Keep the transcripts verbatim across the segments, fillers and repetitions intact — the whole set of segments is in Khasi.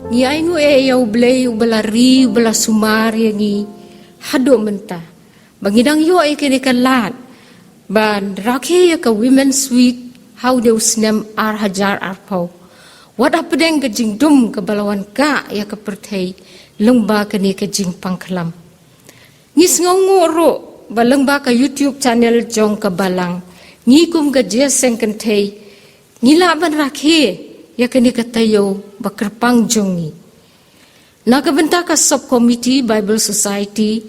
Ngi ainguh eh ïa U Blei uba la ri, uba la sumar ïa ngi haduh mynta, ba ngi dang ïoh ïa kane ka lad ban rakhe ïa ka Women's Week ha une u snem ar hajar arphew, wat hapdeng ka jingdum kaba la wan kah ïa ka pyrthei lyngba kane ka jingpang khlam. Ngi sngewnguh ruh ba lyngba ka YouTube channel jong ka Balang, ngi kum ka Jingïaseng Kynthei ngi lah ban rakhe ïa kane ka taïew ba kyrpang jong ngi. Na ka bynta ka Sub Committee Bible Society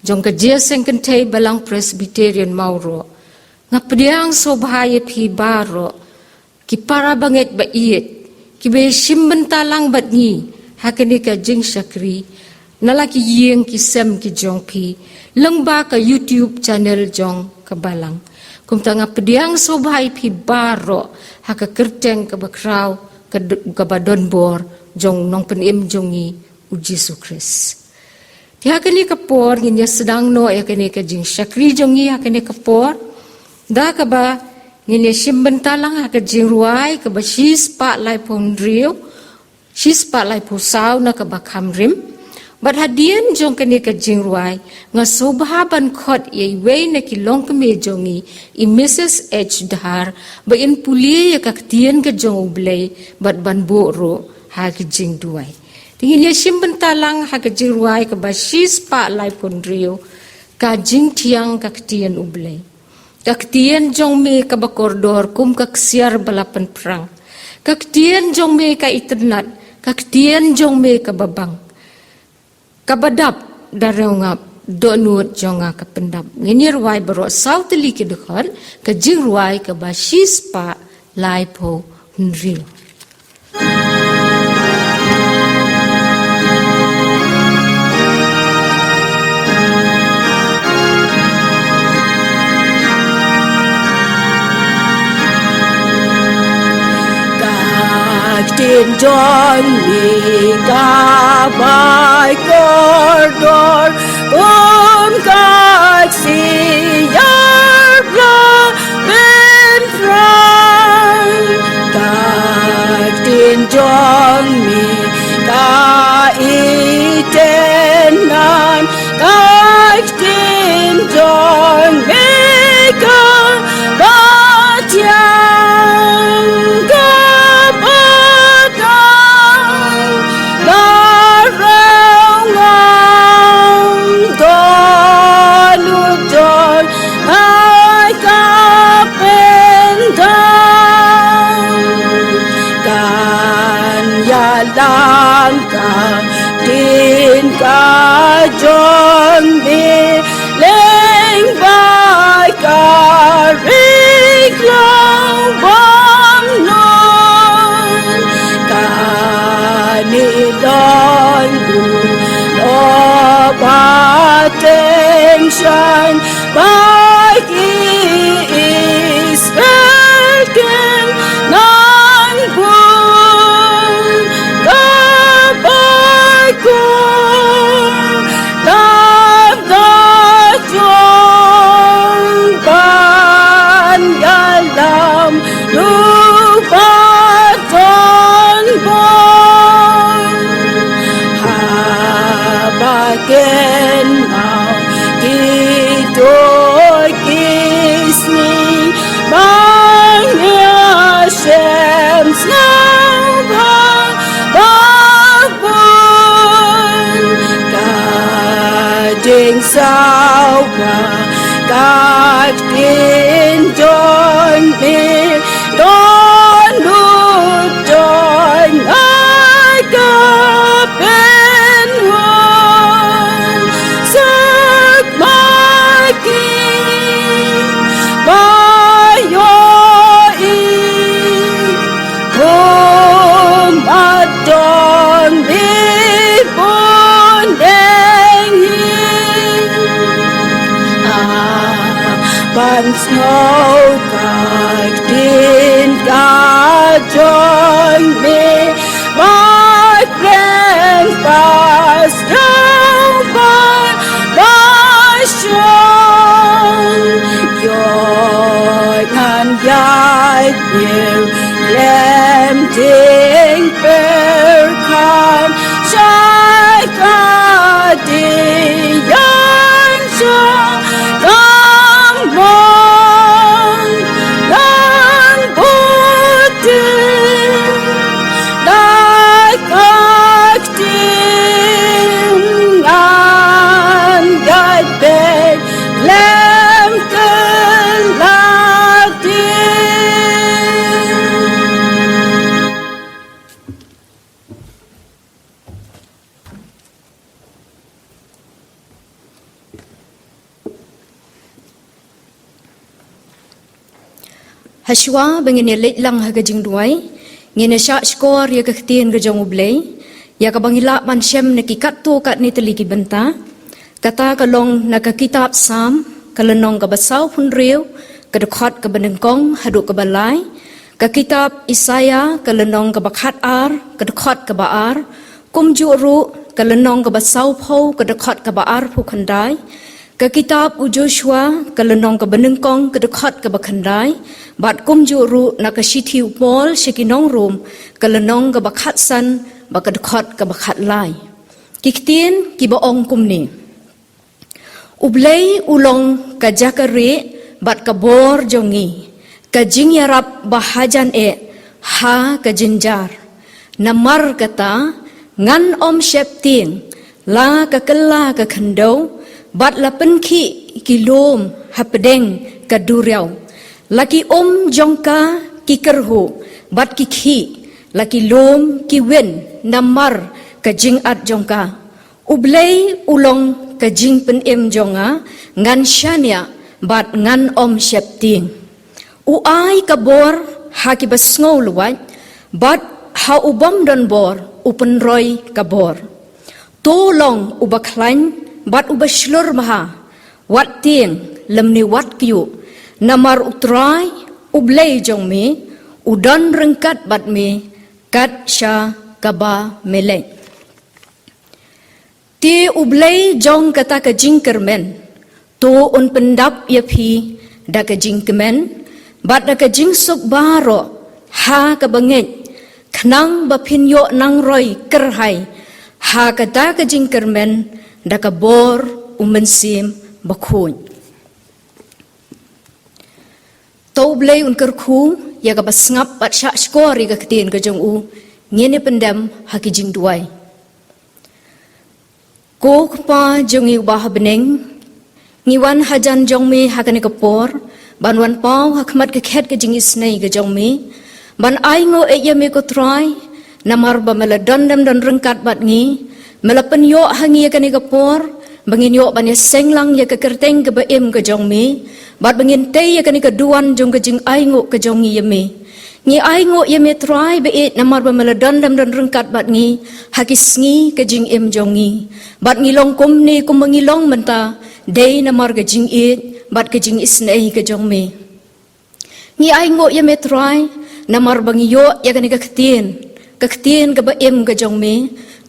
jong ka Jingïaseng Kynthei Balang Presbyterian Mawroh, nga pdiang sngewbha ïa phi baroh ki para bangeit ba ïeit kiba ïashim bynta lang bad ngi ha kane ka jingshakri na la ki ïing ki sem ki jong phi lyngba ka YouTube channel jong ka Balang. Kumta nga pdiang sngewbha ïa phi baroh ha ka kyrteng kaba khraw, ka d-, kaba donbor jong u Nongpynim jong ngi, U Jisu Khrist. Te ha kane ka por ngin ïa sdang noh ïa kane ka jingshakri jong ngi ha kane ka por da kaba ngin ïa shim bynta lang ha ka jingrwai kaba shispah laiphew hynriew, shispah laiphew saw na kaba kham rim. Bad hadien jong kane ka jingrwai, nga sngewbha ban khot ïa iwei na ki longkmie jong ngi, i Mrs H Dhar, ba in pule ïa ka ktien ka jong U Blei bad ban buh ruh ha ka jingduwai. Te ngin ïa shim bynta lang ha ka jingrwai kaba shispah laiphew hynriew, Ka Jingthiang ka Ktien U Blei. Ka ktien jong me kaba kordor kum ka ksiar ba la pynphrang. Ka ktien jong me ka itynnad, ka ktien jong me kaba bang, kaba dap da riew ngap, dohnud jong nga ka pyndap. Ngin ïa rwai baroh saw tylli ki dkhot, ka jingrwai kaba shispah laiphew hynriew. Ka ktien jong me kaba kordor kum ka ksiar ba la pynphrang. Ka ktien jong me ka itynnad, ka ktien jong me kaba thiang, kaba tang, ka rong ngam dohnud jong nga ka pyndap. Kan ïalam ka ktien ka jong me lyngba ka ri khlong bymnon. Kane long u lyoh ba tyngshaiñ ba ki Israel kin nang bun, kaba kum ka da jong ban ïalam ruh ba don bor. Haba kynmaw kito ki sngi ba nga shem sngewbha ba bun, ka jingsawa ka ktien jong me, dohnud jong nga ka pynhun. Suk ma ki ba ïohi, kum ba don me bun dei hi. Ah, ban sngew ka ktien ka jong me, ba kren ba sngewbha ba shong. Ïoh ngan ïaid miet Lem ding pyrkhat shai ka dei yan shong tang mon nan buti lai ka kting an gai bet lem ke la ding. Hashwa ba ngin ïa leit lang ha ka jingduwai, ngin ïa shah shkor ïa ka ktien ka jong U Blei, ïa kaba ngi lah ban shem na ki katto katne tylli ki bynta. Kata ka long na ka kitab Salm, ka lynnong kaba sawphew hynriew, ka dkhot kaba nyngkong haduh kaba lai, ka kitab Isaïah, ka lynnong kaba khat ar, ka dkhot kaba ar, kumjuh ruh ka lynnong kaba sawphew, ka dkhot kaba arphew khyndai, ka kitab u Joshua, ka lynnong kaba nyngkong, ka dkhot kaba khyndai, bad kumjuh ruh na ka shithi u Paul sha ki nong Rom, ka lynnong kaba khatsan, bad ka dkhot kaba khatlai. Ki ktien kiba ong kumne. U Blei u long ka jaka rieh bad ka bor jong ngi, ka jingïarap ba hajan eh ha ka jynjar. Namar kata ngan ym sheptieng, la ka kylla ka khyndew, bad la pynkhih ki lum hapdeng ka duriaw. La ki um jong ka ki kyrhuh bad ki khih, la ki lum ki win namar ka jingat jong ka. U Blei u long ka jingpynim jong nga, ngan shaniah bad ngan ym sheptieng. U ai ka bor ha kiba sngewlwait, bad ha u bym don bor u pynroi ka bor. To long uba khlaiñ bad uba shlur bha, wat tieng lymne wat kyiuh, namar U Trai U Blei jong me u don ryngkat bad me kat sha kaba me leit. Te U Blei jong kata ka jingkyrmen, to un pyndap ïa phi da ka jingkmen bad da ka jingsuk baroh ha kaba ngeit, khnang ba phin ïoh nangroi kyrhai ha kata ka jingkyrmen da ka bor U Mynsiem Bakhuid. To U Blei un kyrkhu ïa kaba sngap bad shah shkor ïa ka ktien ka jong u. Ngin ïa pyndem ha ki jingduwai. Ko Kpa jong ngi uba ha bneng, ngi wan hajan jong me ha kane ka por ban wan paw ha khmat ka khet ka jingisynei ka jong me, ban ainguh ïa me ko Trai, namar ba me la don dem don ryngkat bad ngi, me la pynïoh ha ngi ïa kane ka por ba ngin ïoh ban ïaseng lang ïa ka kyrteng kaba im ka jong me, bad ba ngin tei ïa kane ka duwan jong ka jingainguh ka jong ngi ïa me. Ngi ainguh ïa me Trai ba ïeit namar ba me la don dem don ryngkat bad ngi ha ki sngi ka jingim jong ngi, bad ngi long kumne kumba ngi long mynta dei namar ka jingïeit bad ka jingisynei ka jong me. Ngi ainguh ïa me Trai namar ba ngi ïoh ïa kane ka ktien, ka ktien kaba im ka jong me,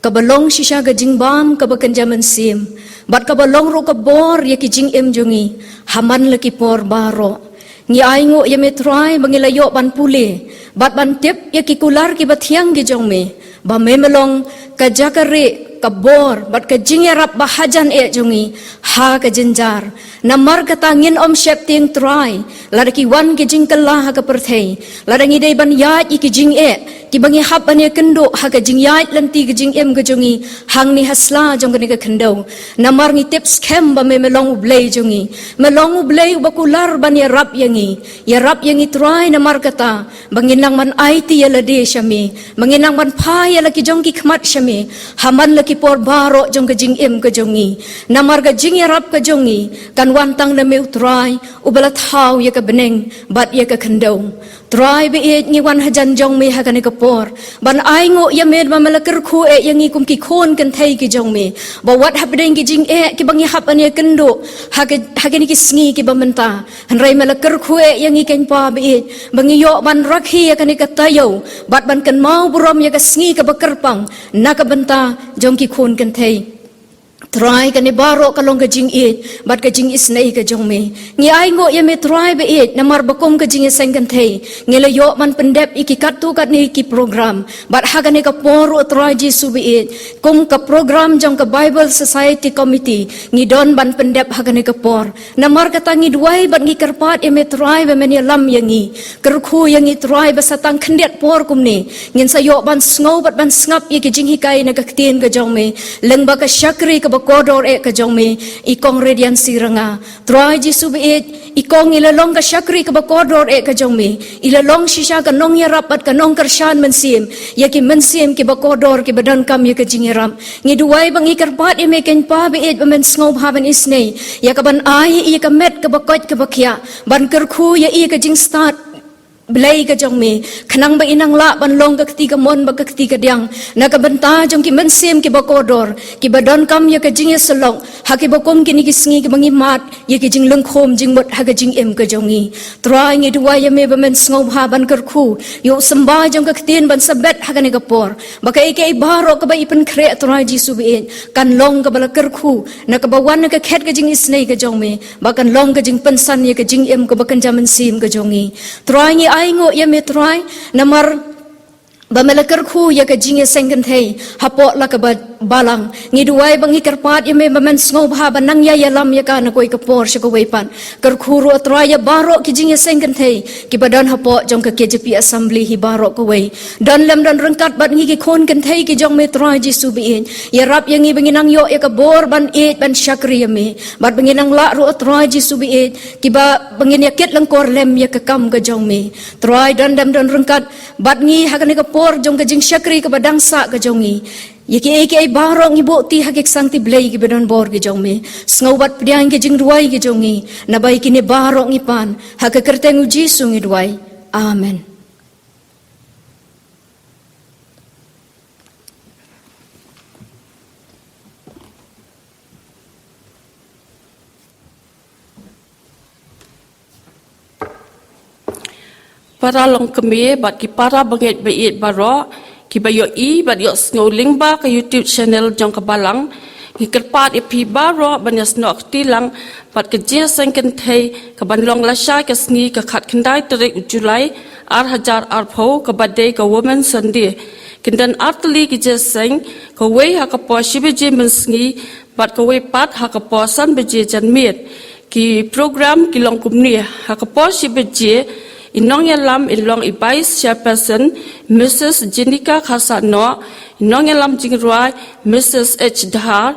kaba long shisha ka jingbam kaba kynja mynsiem, bad kaba long ruh ka bor ïa ki jingim jong ngi ha man la ki por baroh. Ngi ainguh ïa me Trai ba ngi la ïoh ban pule bad ban tip ïa ki kular kiba thiang ki jong me, ba me me long ka jaka rieh, ka bor bad ka jingïarap ba hajan eh jong ngi ha ka jynjar. Namar kata ngin ym sheptieng Trai, lada ki wan ki jingkylla ha ka pyrthei, lada ngi dei ban ïaid ïa ki jingeh kiba ngi hap ban ïakynduh ha ka jingïaid lynti ka jingim ka jong ngi hangne ha sla jong kane ka khyndew. Namar ngi tip skhem ba me me long U Blei jong ngi, me long U Blei uba kular ban ïarap ïa ngi. Ïarap ïa ngi Trai namar kata ba ngin nang ban aiti ïa lade sha me, ba ngin nang ban phai ïa la ki jong ki khmat sha me ha man la ki por baroh jong ka jingim ka jong ngi. Namar ka jingïarap ka jong ngi kan wan tang na me U Trai uba la thaw ïa ka bneng bad ïa ka khyndew. Trai ba ïeit, ngi wan hajan jong me ha kane ka por ban ainguh ïa me ba me la kyrkhu eh ïa ngi kum ki khun kynthei ki jong me, ba wat hapdeng ki jingeh kiba ngi hap ban ïakynduh ha ka, ha kine ki sngi kiba mynta, hynrei me la kyrkhu eh ïa ngi Kynrad ba ïeit ba ngi ïoh ban rakhe ïa kane ka taïew bad ban kynmaw burom ïa ka sngi kaba kyrpang na ka bynta jong ki khun kynthei. Trai, kane baroh ka long ka jingïeit bad ka jingisynei ka jong me. Ngi ainguh ïa me Trai ba ïeit, namar ba kum ka jingïaseng kynthei ngi la ïoh ban pyndep ïa ki katto katne ki program. Bad ha kane ka por ruh Trai Jisu ba ïeit, kum ka program jong ka Bible Society Committee, ngi don ban pyndep ha kane ka por. Namar kata ngi duwai bad ngi kyrpad ïa me Trai ba men ïalam ïa ngi. Kyrkhu ïa ngi Trai ba sa tang khyndiat por kumne ngin sa ïoh ban sngew bad ban sngap ïa ki jinghikai na ka ktien ka jong me, lyngba ka shakri kaba kordor eh ka jong me, i Kong Radiancy Ranga. Trai Jisu ba ïeit, i Kong i la long ka shakri kaba kordor eh ka jong me. I la long shisha ka nongïarap bad ka nongkyrshan mynsiem ïa ki mynsiem kiba kordor kiba donkam ïa ka jingïarap. Ngi duwai bad ngi kyrpad ïa me Kynrad ba ïeit ba men sngewbha ban isynei ïa ka ban ai ïa ka met kaba koit kaba khiah ban kyrkhu ïa i ka jingstad Blei ka jong me, khnang ba i nang lah ban long ka kti kamon bad ka kti kadiang na ka bynta jong ki mynsiem kiba kordor kiba donkam ïa ka jingïasyllok ha kiba kum kine ki sngi kiba ngi mad ïa ki jinglong khum jingmut ha ka jingim ka jong ngi. Trai, ngi duwai ïa me ba men sngewbha ban kyrkhu ïa u symbai jong ka ktien ban sa bet ha kane ka por, ba kaei kaei baroh kaba i pynkhreh Trai Jisu ba ïeit kan long kaba la kyrkhu na kaba wan na ka khet ka jingisynei ka jong me, ba kan long ka jingpynsan ïa ka jingim kaba kynja mynsiem ka jong ngi. Trai, ngi ainguh ïa me Trai, namar ba me la kyrkhu ïa ka jingïaseng kynthei hapoh la kaba balang. Ngi duwai bad ngi kyrpad ïa me ba men sngewbha ban nang ïa ïalam ïa ka na kawei ka por sha kawei pat. Kyrkhu ruh Trai ïa baroh ki jingïaseng kynthei kiba don hapoh jong ka K J P Assembly hi baroh kawei. Don lem don ryngkat bad ngi ki khun kynthei ki jong me Trai Jisu ba ïeit. Ïarap ïa ngi ba ngin nang ïoh ïa ka bor ban ïeit ban shakri ïa me, bad ba ngin nang lah ruh Trai Jisu ba ïeit kiba ba ngin ïa kit lyngkor lem ïa ka kam ka jong me. Trai, don lem don ryngkat bad ngi ha kane ka por jong ka jingshakri kaba dang sah ka jong ngi. Ïa kiei kiei baroh ngi buh ti ha ki ksangti Blei kiba don bor ki jong me. Sngew bad pdiang ki jingduwai ki jong ngi, naba ïa kine baroh ngi pan ha ka kyrteng u Jisu ngi duwai. Amen. Para longkmie bad ki para bangeit ba ïeit baroh kiba ïohi bad ïohsngew lyngba ka YouTube channel jong ka Balang, ngi kyrpad ïa phi baroh ban ïasnoh kti lang bad ka jingïaseng kynthei kaban long lashai ka sngi ka khatkhyndai tarik u July ar hajar arphew, kaba dei ka Women's Sunday. Kin don artylli ki jingïaseng, kawei ha ka por shi baje mynsngi bad kawei pat ha ka por san baje janmiet. Ki program ki long kumne: ha ka por shi baje, i nongïalam in long i Vice Chairperson, Mrs Jenica Kharsahnoh, i nongïalam jingrwai, Mrs H Dhar,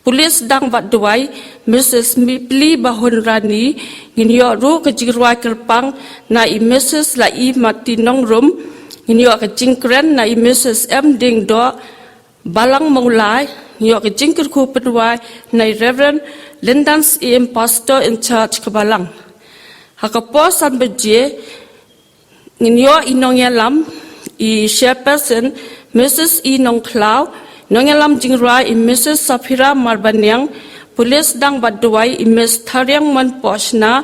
Pulit Sdang bad Duwai, Mrs Mipli Bahunrani. Ngin ïoh ruh ka jingrwai kyrpang na i Mrs Lai Mati Nongrum. Ngin ïoh ka jingkren na i Mrs M Diengdoh, Balang Mawlai. Ngin ïoh ka jingkyrkhu pynwai na i Reverend Lyndan Syiem, Pastor in Charge ka Balang. Ha ka por san baje, ngin ïoh i nongïalam, i Chairperson, Mrs E Nongkhlaw, nongïalam jingrwai, i Mrs Saphira Marbaniang, Pulit Sdang bad Duwai, i Miss Thariang Manposhna.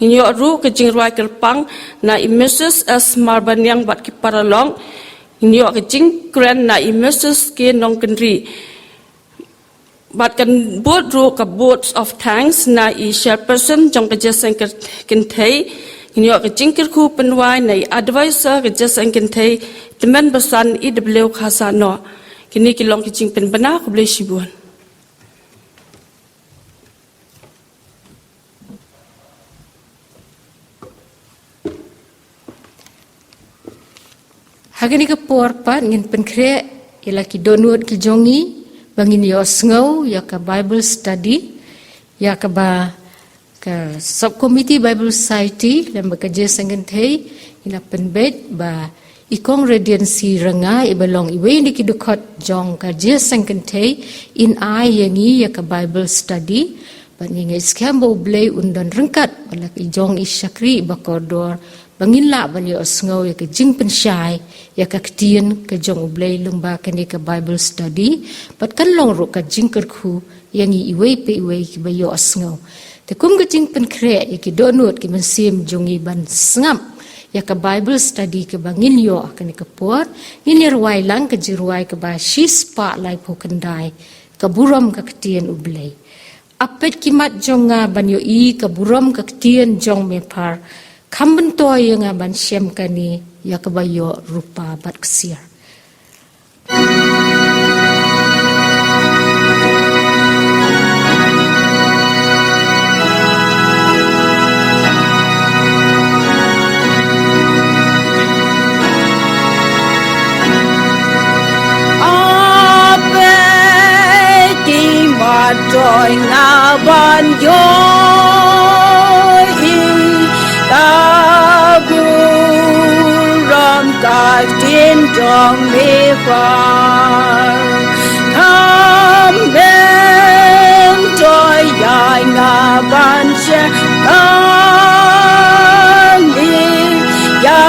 Ngin ïoh ruh ka jingrwai kyrpang na i Mrs S Marbaniang bad ki paralok. Ngin ïoh ka jingkren na i Mrs K Nongkynrih. Bad kan bud ruh ka vote of thanks na i Chairperson jong ka jingïaseng kynthei. Ngin ïoh ka jingkyrkhu pynwai na i Advisor ka jingïaseng kynthei, Tymmen Basan, E W Kharsahnoh. Kine ki long ki jingpynbna. Khublei shibun. Ha kane ka por pat ngin pynkhreh ïa la ki dohnud ki jong ngi ba ngin ïohsngew ïa ka Bible study, ïa kaba ka Subcommittee Bible Society lem bad ka jingïaseng kynthei, ngi la pynbeit ba i Kong Radiancy Ranga, iba long iwei na ki dkhot jong ka jingïaseng kynthei, in ai ïa ngi ïa ka Bible study. Bad ngi ngeit skhem ba U Blei un don ryngkat bad la ki jong i shakri iba kordor, ba ngin lah ban ïohsngew ïa ka jingpynshai ïa ka ktien ka jong U Blei lyngba kane ka Bible study. Bad kan long ruh ka jingkyrkhu ïa ngi iwei pa iwei kiba ïohsngew. Te kum ka jingpynkhreh ïa ki dohnud ki mynsiem jong ngi ban sngap ïa ka Bible study kaba ngin ïoh ha kane ka por, ngin ïa rwai lang ka jingrwai kaba shispah laiphew khyndai. Ka burom ka ktien U Blei. Ap peit ki mat jong nga ban ïohi ka burom ka ktien jong me phar. Kham myntoi ïa nga ban shem kane ïa kaba ïoh rupa bad ksiar. Ape ki matoi nga ban ïohi ka burom ka ktien jong me phar. Kham myntoi ïa nga ban shem kane ïa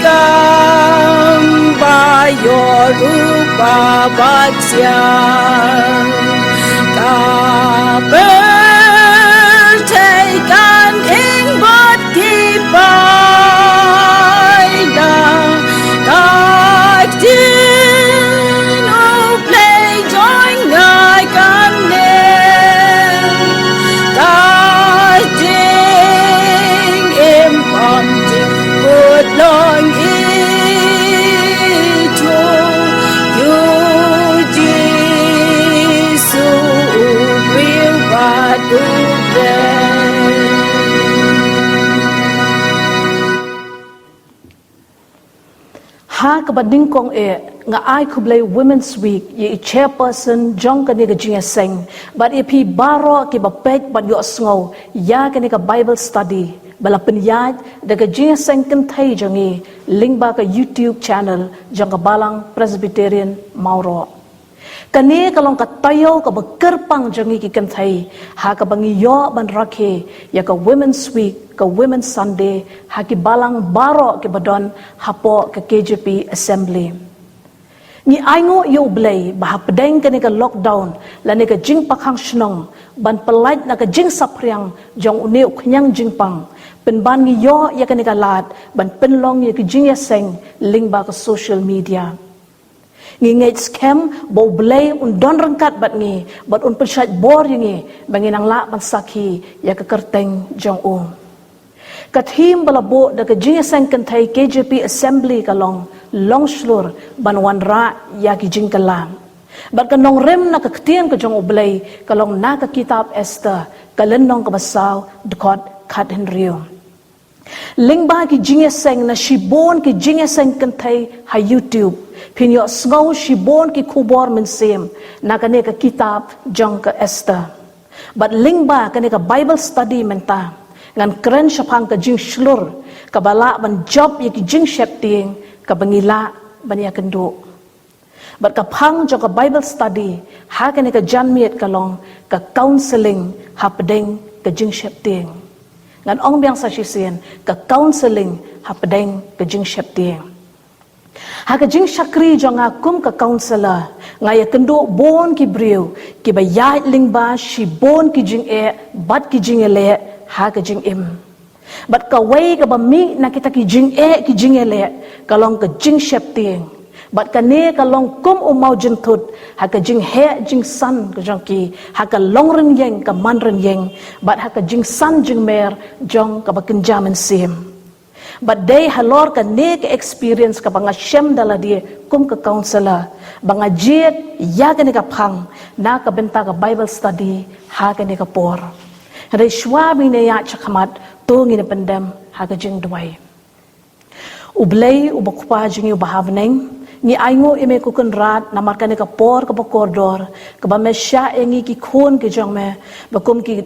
kaba ïoh rupa bad ksiar. Ka pyrthei kan ing bad ki paidlang, ka ktien U Blei jong nga kan leh. Ka jingim bymjukut long i jong U Jisu, U briew bad U Blei. Ha kaba nyngkong eh, nga ai khublei Women's Week ïa i chairperson jong kane ka jingïaseng bad ïa phi baroh kiba peit bad ïohsngew ïa kane ka Bible study ba la pynïaid da ka jingïaseng kynthei jong ngi lyngba ka YouTube channel jong ka Balang Presbyterian Mawroh. Kane ka long ka taïew kaba kyrpang jong ngi ki kynthei ha kaba ngi ïoh ban rakhe ïa ka Women's Week, ka Women's Sunday ha ki balang baroh kiba don hapoh ka K J P Assembly. Ngi ainguh ïa U Blei ba hapdeng kane ka lockdown lane ka jingpakkhang shnong ban pyllait na ka jingsaphriang jong une u khñiang jingpang, pynban ngi ïoh ïa kane ka lad ban pynlong ïa ka jingïaseng lyngba ka social media. Ngi ngeit skhem ba U Blei un don ryngkat bad ngi bad un pynshait bor ïa ngi ba ngin nang lah ban sakhi ïa ka kyrteng jong U. Ka theme ba la buh da ka jingïaseng kynthei K J P Assembly ka long, long shlur ban wanrah ïa ki jingkylla. Bad ka nongrim na ka ktien ka jong U Blei ka long na ka kitab Esther, ka lynnong kaba saw, dkhot khathynriew. Lyngba ki jingïaseng na shibun ki jingïaseng kynthei ha YouTube, phin ïohsngew shibun ki khubor mynsiem na kane ka kitab jong ka Esther. Bad lyngba kane ka Bible study mynta, ngan kren shaphang ka jingshlur kaba lah ban jop ïa ki jingsheptieng kaba ngi lah ban ïakynduh. Bad ka phang jong ka Bible study ha kane ka janmiet ka long ka counselling hapdeng ka jingsheptieng. Ngan ong biang sa shisien, ka counselling hapdeng ka jingsheptieng. Ha ka jingshakri jong nga kum ka counselor, nga ïakynduh bun ki briew kiba ïaid lyngba shibun ki jingeh bad ki jingïaleh ha ka jingim. Bad kawei kaba mih na kita ki jingeh ki jingïaleh ka long ka jingsheptieng. Bad kane ka long kum u mawjynthut ha ka jingheh jingsan ka jong ki, ha ka longrynïeng ka manrynïeng, bad ha ka jingsan jingmer jong kaba kynja mynsiem. Bad dei halor kane ka experience kaba nga shem da lade kum ka counselor ba nga jied ïa kane ka phang na ka bynta ka Bible study ha kane ka por. Hynrei shuwa ba ngin ïaid shakhmat, to ngin pyndem ha ka jingduwai. U Blei uba U Kpa jong ngi uba ha bneng, ngi ainguh ïa me ko Kynrad namar kane ka por kaba kordor kaba me shah ïa ngi ki khun ki jong me, ba kum ki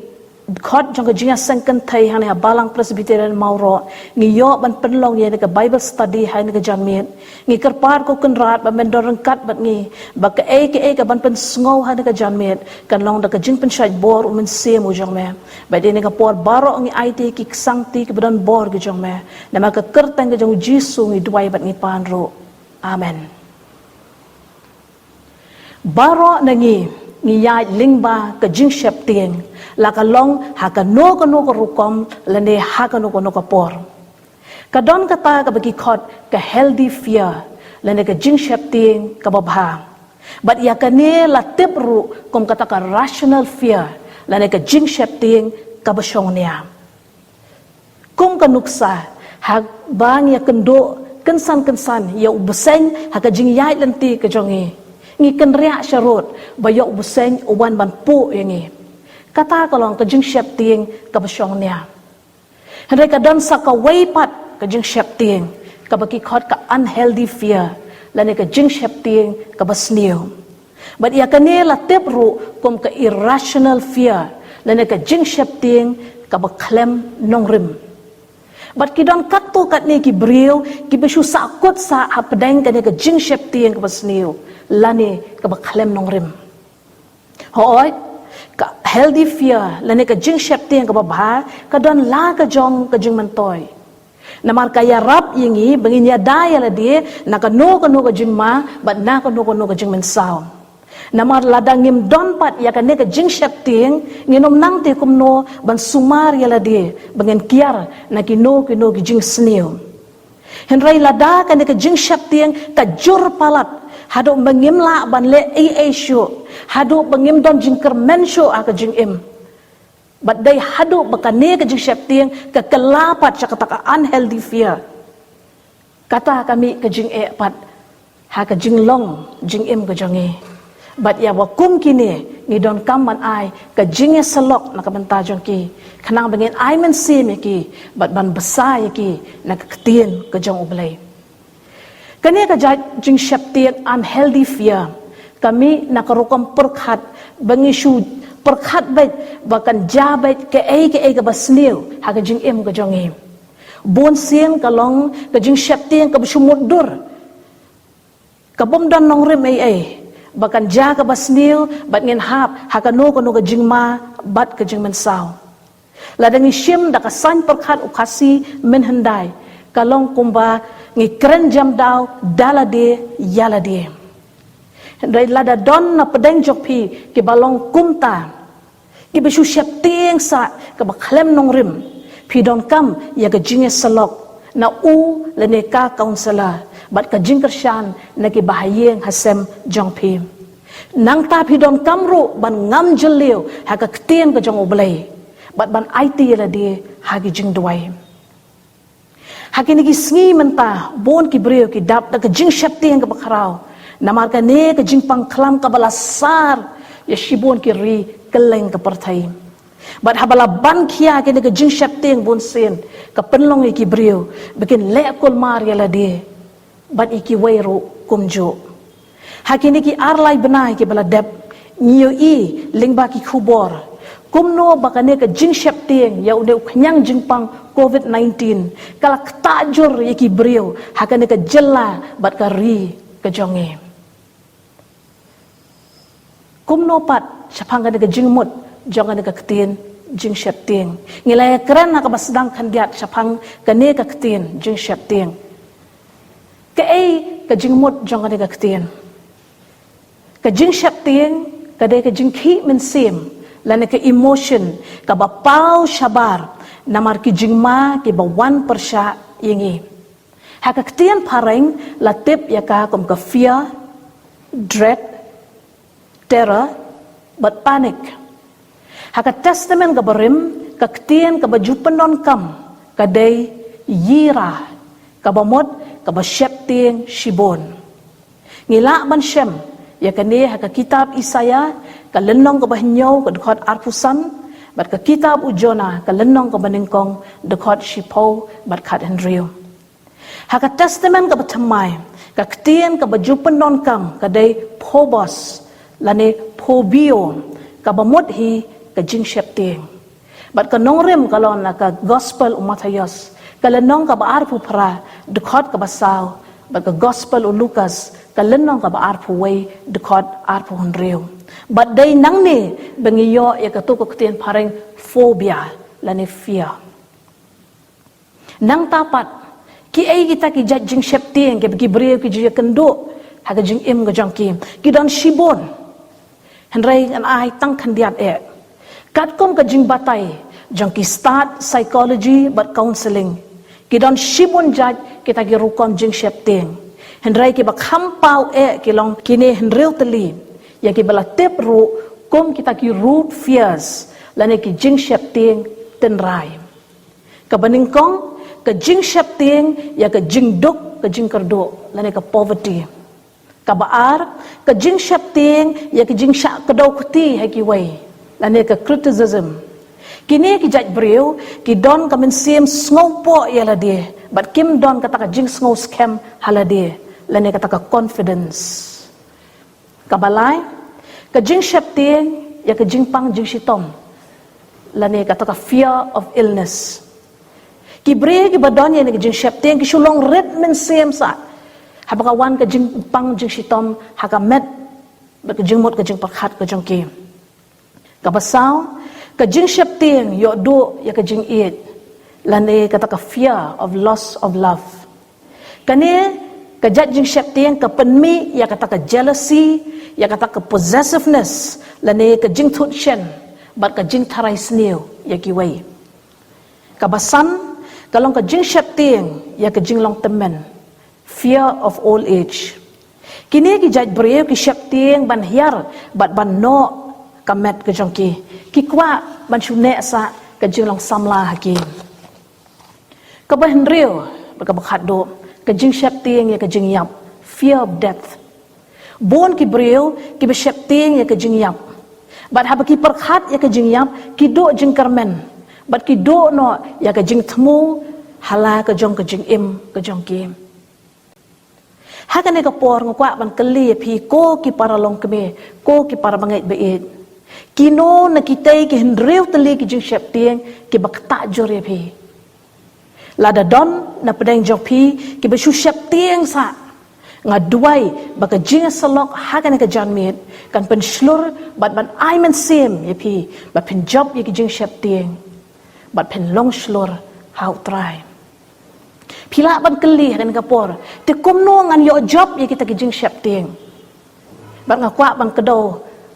dkhot jong ka jingïaseng kynthei hangne ha Balang Presbyterian Mawroh, ngi ïoh ban pynlong ïa kane ka Bible study ha kane ka janmiet. Ngi kyrpad ko Kynrad ba men don ryngkat bad ngi, ba kaei kaei kaban pynsngew ha kane ka janmiet kan long da ka jingpynshait bor u Mynsiem u jong me. Bad ïa kane ka por baroh ngi aiti ki ksangti kiba don bor ki jong me. Namar ka kyrteng ka jong u Jisu ngi duwai bad ngi pan ruh. Amen. Baroh na ngi ngi ïaid lyngba ka jingsheptieng, la ka long ha kano kano ka rukom lane ha kano kano ka por. Ka don kata kaba ki khot ka healthy fear lane ka jingsheptieng kaba bha. Bad ïa kane la tip ruh kum kata ka rational fear, lane ka jingsheptieng kaba shongnia. Kum ka nuksa, haba ngi ïakynduh kynsan kynsan ïa u bseiñ ha ka jingïaid lynti ka jong ngi, ngi kynriah sharud ba ïa u bseiñ u wan ban puh ïa ngi. Kata ka long ka jingsheptieng kaba shongnia. Hynrei ka don sa kawei pat ka jingsheptieng kaba ki khot ka unhealthy fear, lane ka jingsheptieng kaba sniew. Bad ïa kane la tip ruh kum ka irrational fear, lane ka jingsheptieng kaba khlem nongrim. Bad ki don katto katne ki briew kiba shu sahkut sah hapdeng kane ka jingsheptieng kaba sniew, lane kaba khlem nongrim. Hooid, ka healthy fear, lane ka jingsheptieng kaba bha, ka don la ka jong ka jingmyntoi. Namar ka ïarap ïa ngi ba ngin ïada ïa lade na kano kano ka jingma bad na kano kano ka jingmynsaw. Namar lada ngim don pat ïa kane ka jingsheptieng, ngin ym nang tip kumno ban sumar ïa lade ba ngin kiar na kino kino ki jingsniew. Hynrei lada kane ka jingsheptieng ka jur palat haduh ba ngim lah ban leh ei ei shuh, haduh ba ngim don jingkyrmen shuh ha ka jingim. Bad dei haduh ba kane ka jingsheptieng ka kylla pat sha kata ka unhealthy fear. Kata ka mih ka jingeh pat ha ka jinglong jingim ka jong ngi. Bad ïa wa kum kine ngi donkam ban ai ka jingïasyllok na ka bynta jong ki, khnang ba ngin ai mynsiem ïa ki bad ban bsa ïa ki na ka ktien ka jong U Blei. Kane ka jait jingsheptieng unhealthy fear ka mih na ka rukom pyrkhat ba ngi shu pyrkhat beit ba kan jia beit kaei kaei kaba sniew ha ka jingim ka jong ngi. Bun sien ka long ka jingsheptieng kaba shu mutdur, ka bym don nongrim ei ei, ba kan jia kaba sniew bad ngin hap ha kano kano ka jingma bad ka jingmynsaw. Lada ngi shim da ka saiñ pyrkhat u Khasi mynhyndai, ka long kumba ngi kren jam daw da lade ïa lade. Hynrei lada don na pdeng jong phi kiba long kumta, kiba shu sheptieng sah kaba khlem nongrim, phi donkam ïa ka jingïasyllok na u lane ka counselor bad ka jingkyrshan na kiba ha ïing ha sem jong phi. Nangta phi donkam ruh ban ngam jylliew ha ka ktien ka jong U Blei bad ban aiti ïa lade ha ki jingduwai. Ha kine ki sngi mynta bun ki briew ki dap da ka jingsheptieng kaba khraw namar kane ka jingpang khlam kaba la sar ïa shibun ki ri kylleng ka pyrthei. Bad haba la ban khia kane ka jingsheptieng bun sien ka pynlong ïa ki briew ba kin leh kulmar ïa lade bad ïa kiwei ruh kumjuh. Ha kine ki ar lai bnai kiba la dep, ngi ïohi lyngba ki khubor kumno ba kane ka jingsheptieng ïa une u khñiang jingpang covid nineteen ka la ktah jur ïa ki briew ha kane ka jylla bad ka ri ka jong ngi. Kumno pat shaphang kane ka jingmut jong kane ka ktien jingsheptieng? Ngi la ïakren ha kaba sdang khyndiat shaphang kane ka ktien jingsheptieng. Kaei ka jingmut jong kane ka ktien? Ka jingsheptieng ka dei ka jingkhih mynsiem lane ka emotion kaba paw shabar namar ki jingma kiba wan pyrshah ïa ngi. Ha ka ktien phareng la tip ïa ka kum ka fear, dread, terror bad panic. Ha ka Testament kaba rim, ka ktien kaba ju pyndonkam ka dei yirah, kaba mut kaba sheptieng shibun. Ngi lah ban shem ïa kane ha ka kitab Isaïah ka lynnong kaba hynñiew ka dkhot arphew san bad ka kitab u Jonah ka lynnong kaba nyngkong dkhot shiphew bad khathynriew. Ha ka Testament kaba thymmai, ka ktien kaba ju pyndonkam ka dei phobos lane phobeo, kaba mut hi ka jingsheptieng. Bad ka nongrim ka long na ka Gospel u Mathaios ka lynnong kaba arphew phra dkhot kaba saw bad ka Gospel u Lukas ka lynnong kaba arphew wei dkhot arphew hynriew. Bad dei nangne ba ngi ïoh ïa kato ka ktien phareng phobia lane fear. Nangta pat, kiei kita ki jait jingsheptieng kiba ki briew ki ju ïakynduh ha ka jingim ka jong ki? Ki don shibun. Hynrei ngan ai tang khyndiat eh. Katkum ka jingbatai jong ki stad psychology bad counselling, ki don shibun jait kita ki rukom jingsheptieng. Hynrei kiba kham paw eh ki long kine hynriew tylli, ïa kiba la tip ruh kum kita ki root fears, lane ki jingsheptieng tynrai. Kaba nyngkong, ka jingsheptieng ïa ka jingduk, ka jingkyrduh, lane ka poverty. Kaba ar, ka jingsheptieng ïa ka jingshah kdew kti ha kiwei, lane ka criticism. Kine ki jait briew ki don ka mynsiem sngewpoh ïa lade, bad kim don kata ka jingsngew skhem ha lade, lane kata ka confidence. Kaba lai, ka jingsheptieng ïa ka jingpang jingshitom, lane kata ka fear of illness. Ki briew kiba don ïa kane ka jingsheptieng ki shu long rit mynsiem sah haba ka wan ka jingpang jingshitom ha ka met bad ka jingmut ka jingpyrkhat ka jong ki. Kaba saw, ka jingsheptieng ïoh duh ïa ka jingïeit, lane kata ka fear of loss of love. Kane ka jait jingsheptieng ka pynmih ïa kata ka jealousy, ïa kata ka possessiveness, lane ka jingthut shen bad ka jingtharai sniew ïa kiwei. Kaba san, ka long ka jingsheptieng ïa ka jinglong tymmen, fear of old age. Kine ki jait briew ki sheptieng ban hiar bad ban noh ka met ka jong ki. Ki kwah ban shu neh sah ka jinglong samla ha ki. Kaba hynriew bad kaba khatduh, ka jingsheptieng ïa ka jingïap, fear of death. Bun ki briew kiba sheptieng ïa ka jingïap, bad haba ki pyrkhat ïa ka jingïap ki duh jingkyrmen, bad ki duh noh ïa ka jingthmu ha la ka jong ka jingim ka jong ki. Ha kane ka por nga kwah ban kylli ïa phi ko ki para longkmie, ko ki para bangeit ba ïeit. Kino na kitei ki hynriew tylli ki jingsheptieng kiba ktah jur ïa phi? Lada don na pdeng jong phi kiba shu sheptieng sah, nga duwai ba ka jingïasyllok ha kane ka janmiet kan pynshlur bad ban ai mynsiem ïa phi ba phin jop ïa ki jingsheptieng bad phin long shlur ha U Trai. Phi lah ban kylli ha kane ka por, te kumno ngan ïoh jop ïa kita ki jingsheptieng? Bad nga kwah ban kdew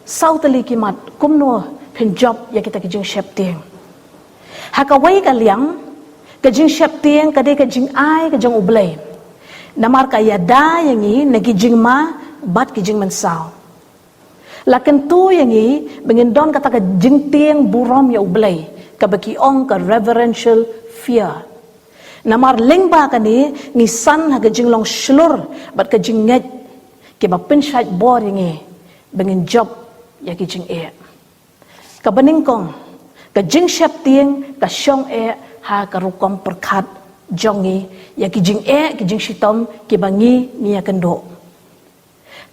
saw tylli ki mat kumno phin jop ïa kita ki jingsheptieng. Ha kawei ka liang, ka jingsheptieng ka dei ka jingai ka jong U Blei, namar ka ïada ïa ngi na ki jingma bad ki jingmynsaw. La kyntu ïa ngi ba ngin don kata ka jingtieng burom ïa U Blei, kaba ki ong ka reverential fear. Namar lyngba kane ngi san ha ka jinglong shlur bad ka jingngeit, kiba pynshait bor ïa ngi ba ngin jop ïa ki jingeh. Kaba nyngkong, ka jingsheptieng ka shong eh ha ka rukom pyrkhat jong ngi ïa ki jingeh ki jingshitom kiba ngi ngi ïakynduh.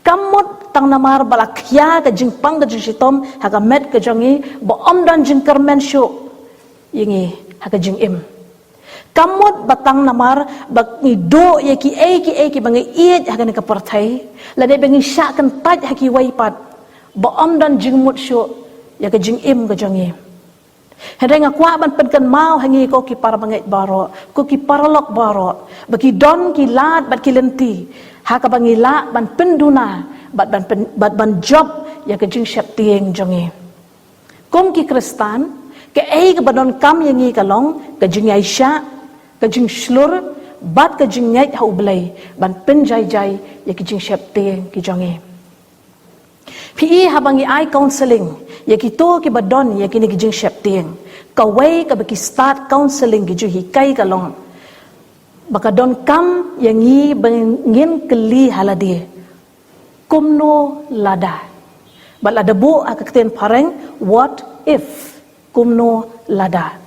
Kam mut tang namar ba la khia ka jingpang ka jingshitom ha ka met ka jong ngi ba ym don jingkyrmen shuh ïa ngi ha ka jingim. Kam mut ba tang namar ba ngi duh ïa kiei kiei kiba ngi ïeit ha kane ka pyrthei, lane ba ngi shah kyntait ha kiwei pat ba ym don jingmut shuh ïa ka jingim ka jong ngi. Hynrei nga kwah ban pynkynmaw ha ngi ko ki para bangeit baroh, ko ki paralok baroh, ba ki don ki lad bad ki lynti ha kaba ngi lah ban pynduna bad ban pyn, bad ban jop ïa ka jingsheptieng jong ngi. Kum ki Khristan, kaei kaba donkam ïa ngi ka long ka jingïaishah, ka jingshlur bad ka jingngeit ha U Blei ban pynjaijai ïa ki jingsheptieng ki jong ngi. Phi i haba ngi ai counselling ïa kito kiba don ïa kine ki jingsheptieng, kawei kaba ki stad counselling ki ju hikai ka long ba ka donkam ïa ngi ba ngin kylli ha lade, kumno lada? Bad lada buh ha ka ktien phareng, what if? Kumno lada?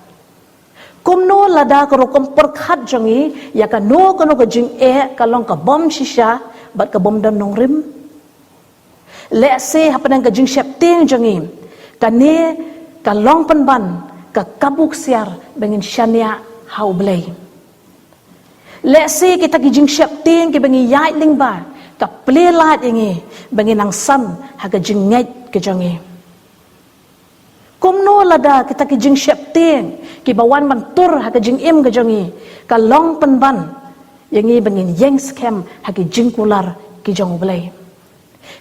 Kumno lada ka rukom pyrkhat jong ngi ïa kano kano ka jingeh ka long ka bym shisha bad ka bym don nongrim? Lehse hapdeng ka jingsheptieng jong ngi, kane ka long pynban ka kabu ksiar ba ngin shaniah ha U Blei. Lehse kita ki jingsheptieng kiba ngi ïaid lyngba ka plie lad ïa ngi ba ngin nang san ha ka jingngeit ka jong ngi. Kumno lada kita ki jingsheptieng kiba wan ban tur ha ka jingim ka jong ngi ka long pynban ïa ngi ba ngin ïeng skhem ha ki jingkular ki jong U Blei?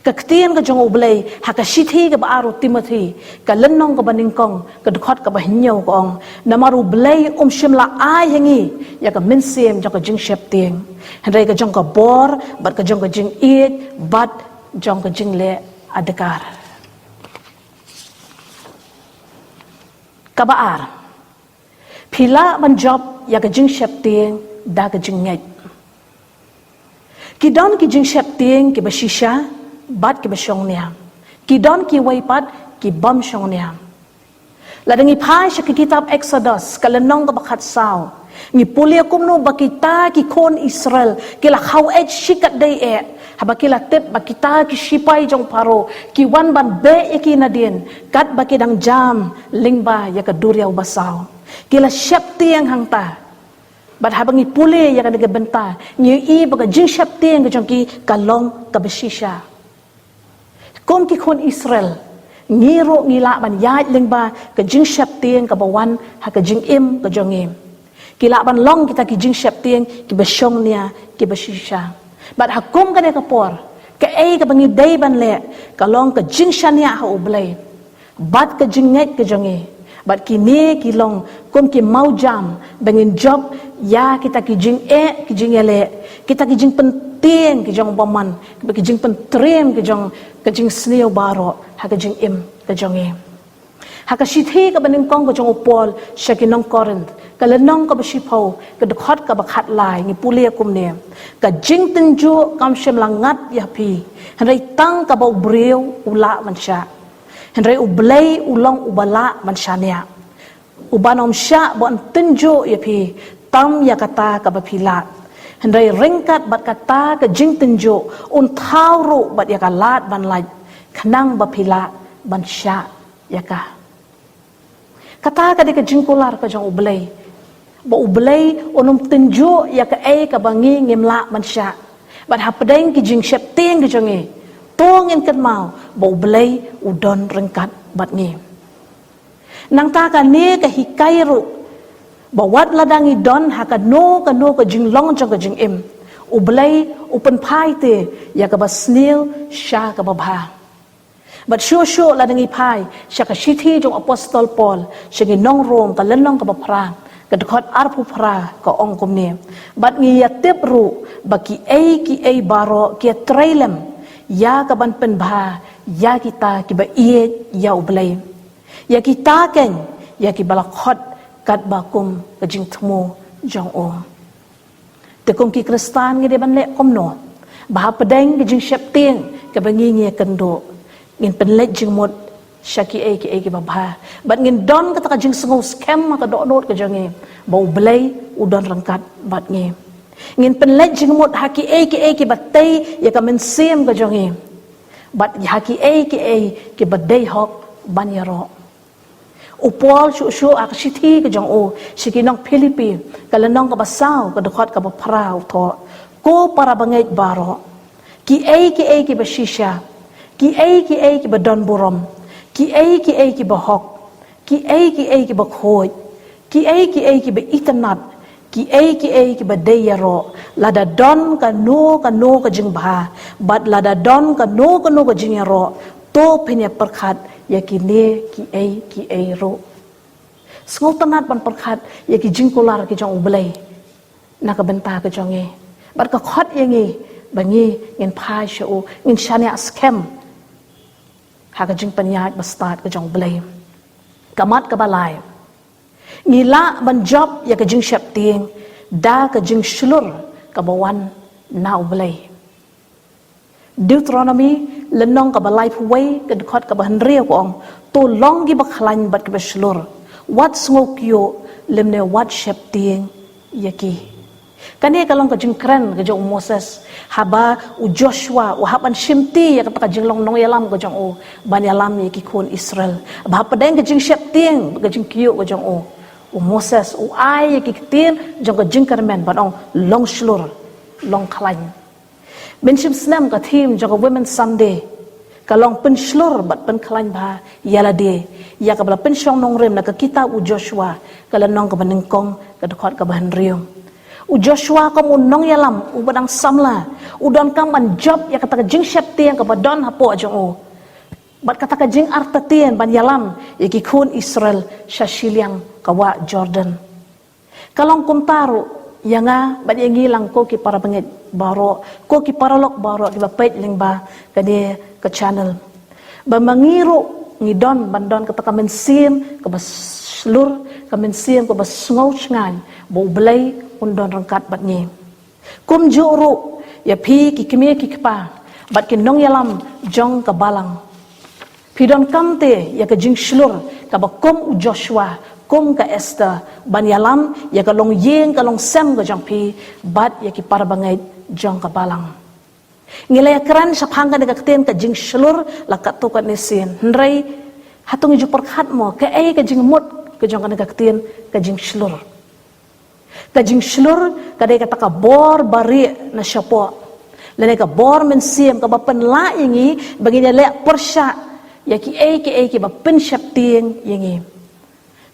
Ka ktien ka jong U Blei ha ka shithi kaba ar u Timothi, ka lynnong kaba nyngkong, ka dkhot kaba hynñiew ka ong, namar U Blei um shym la ai ha ngi ïa ka mynsiem jong ka jingsheptieng, hynrei ka jong ka bor, bad ka jong ka jingïeit, bad jong ka jingleh adkar. Kaba ar, phi lah ban jop ïa ka jingsheptieng da ka jingngeit. Ki don ki jingsheptieng kiba shisha bad kiba shongnia. Ki don kiwei pat ki bym shongnia. Lada ngi phai sha ka kitab Exodus, ka lynnong kaba khatsaw, ngi pule kumno ba kita ki khun Israel ki la khaw eit shikatdei eh, haba ki la tip ba kita ki shipai jong Pharaoh ki wan ban beh ïa ki nadien, katba ki dang jam lyngba ïa ka duriaw basaw. Ki la sheptieng hangta. Bad haba ngi pule ïa kane ka bynta, ngi ïohi ba ka jingsheptieng ka jong ki ka long kaba shisha. Kum ki khun Israel, ngi ruh ngi lah ban ïaid lyngba ka jingsheptieng kaba wan ha ka jingim ka jong ngi. Ki lah ban long kita ki jingsheptieng kiba shongnia, kiba shisha. Bad ha kum kane ka por, kaei kaba ngi dei ban leh, ka long ka jingshaniah ha U Blei bad ka jingngeit ka jong ngi. Bad kine ki long kum ki mawjam ba ngin jop ïa kita ki jingeh, ki jingïaleh, kita ki jingpyntieng ki jong u bymman, ki jingpyntriem ki jong ka jingsniew baroh ha ka jingim ka jong ngi. Ha ka shithi kaba nyngkong ka jong u Paul sha ki nong Korinth, ka lynnong kaba shiphew, ka dkhot kaba khatlai, ngi pule kumne: Ka jingtynjuh kam shym la ngat ïa phi, hynrei tang kaba u briew u lah ban shah. Hynrei U Blei u long uba lah ban shaniah, uban ym shah ban tynjuh ïa phi tam ïa kata kaba phi lah, hynrei ryngkat bad kata ka jingtynjuh un thaw ruh bad ïa ka lad ban lait, khnang ba phi lah ban shah ïa ka. Kata ka dei ka jingkular ka jong U Blei, ba U Blei un ym tynjuh ïa kaei kaba ngi ngim lah ban shah. Bad hapdeng ki jingsheptieng ki jong ngi, to ngin kynmaw ba U Blei u don ryngkat bad ngi. Nangta kane ka hikai ruh ba wat lada ngi don ha kano kano ka jinglong jong ka jingim, U Blei u pynphai te ïa kaba sniew sha kaba bha. Bad shuh shuh lada ngi phai sha ka shithi jong u Apostol Paul sha ki nong Rom, ka lynnong kaba phra, ka dkhot arphew phra, ka ong kumne: Bad ngi ïatip ruh ba kiei kiei baroh ki ïatrei lem ïa kaban pynbha ïa kita kiba ïeit ïa U Blei, ïa kita keiñ ïa kiba la khot katba kum ka jingthmu jong u. Te kum ki Khristan ngi dei ban leh kumno, ba hapdeng ka jingsheptieng kaba ngi ngi ïakynduh, ngin pynleit jingmut sha kiei kiei kiba bha, bad ngin don kata ka jingsngew skhem ha ka dohnud ka jong ngi ba U Blei u don ryngkat bad ngi. Ngin pynleit jingmut ha kiei kiei kiba tei ïa ka mynsiem ka jong ngi, bad ha kiei kiei kiba dei hok ban ïaroh. U Paul shuh shuh ha ka shithi ka jong u sha ki nong Philippi, ka lynnong kaba saw, ka dkhot kaba phra, u thoh: Ko para bangeit baroh, kiei kiei kiba shisha, kiei kiei kiba don burom, kiei kiei kiba hok, kiei kiei kiba khuid, kiei kiei kiba itynnad, kiei kiei kiba dei ïaroh, lada don kano kano ka jingbha, bad lada don kano kano ka jingïaroh, to phin ïa pyrkhat ïa kine kiei kiei ruh. Sngewtynnad ban pyrkhat ïa ki jingkular ki jong U Blei na ka bynta ka jong ngi, bad ka khot ïa ngi ba ngi ngin phai sha u, ngin shaniah skhem ha ka jingpynïaid bastad ka jong U Blei. Ka mat kaba lai, ngi lah ban jop ïa ka jingsheptieng da ka jingshlur kaba wan na U Blei. Deuteronomi lynnong kaba laiphew wei, ka dkhot kaba hynriew ka ong: To long kiba khlaiñ bad kiba shlur, wat sngew kyiuh lymne wat sheptieng ïa ki. Kane ka long ka jingkren ka jong u Moses haba u Joshua u hap ban shimti ïa kata ka jinglong nongïalam ka jong u ban ïalam ïa ki khun Israel. Ba hapdeng ka jingsheptieng, ka jingkyiuh ka jong u, u Moses u ai ïa ki ktien jong ka jingkyrmen ban ong long shlur, long khlaiñ. Mynshim snem ka theme jong ka Women's Sunday ka long pynshlur bad pynkhlaiñ bha ïa lade, ïa kaba la pynshong nongrim na ka kitab u Joshua, ka lynnong kaba nyngkong, ka dkhot kaba hynriew. U Joshua kum u nongïalam uba dang samla, U donkam ban jop ïa kata ka jingsheptieng kaba don hapoh jong u, bad kata ka jingartatien ban ïalam ïa ki khun Israel sha shiliang ka wah Jordan. Ka long kumta ruh ïa nga bad ïa ngi lang ko ki para bangeit baroh, ko ki paralok baroh kiba peit lyngba kane ka channel, ba ma ngi ruh ngi don ban don kata ka mynsiem kaba shlur, ka mynsiem kaba sngew shngaiñ ba U Blei un don ryngkat bad ngi. Kumjuh ruh ïa phi ki kmie ki kpa bad ki nongïalam jong ka balang, phi donkam te ïa ka jingshlur kaba kum u Joshua, kum ka Esther, ban ïalam ïa ka longïing ka longsem ka jong phi bad ïa ki para bangeit jong ka balang. Ngi la ïakren shaphang kane ka ktien ka jingshlur la katto katne sien, hynrei hato ngi ju pyrkhat mo kaei ka jingmut ka jong kane ka ktien ka jingshlur? Ka jingshlur ka dei kata ka bor ba rieh na shapoh, lane ka bor mynsiem kaba pynlah ïa ngi ba ngin ïaleh pyrshah ïa kiei kiei kiba pynsheptieng ïa ngi.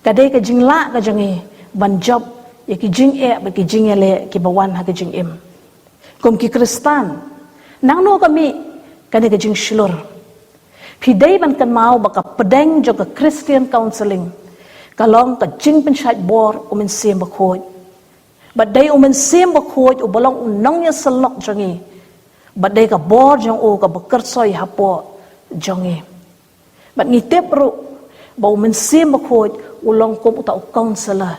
Ka dei ka jinglah ka jong ngi ban jop ïa ki jingeh bad ki jingïaleh kiba wan ha ka jingim. Kum ki Khristan, nangno ka mih kane ka jingshlur? Phi dei ban kynmaw ba ka pdeng jong ka Christian counselling ka long ka jingpynshait bor U Mynsiem Bakhuid. Bad dei U Mynsiem Bakhuid uba long u nongïasyllok jong ngi, bad dei ka bor jong u kaba kyrsoi hapoh jong ngi. Bad ngi tip ruh ba U Mynsiem Bakhuid u long kum uta u counselor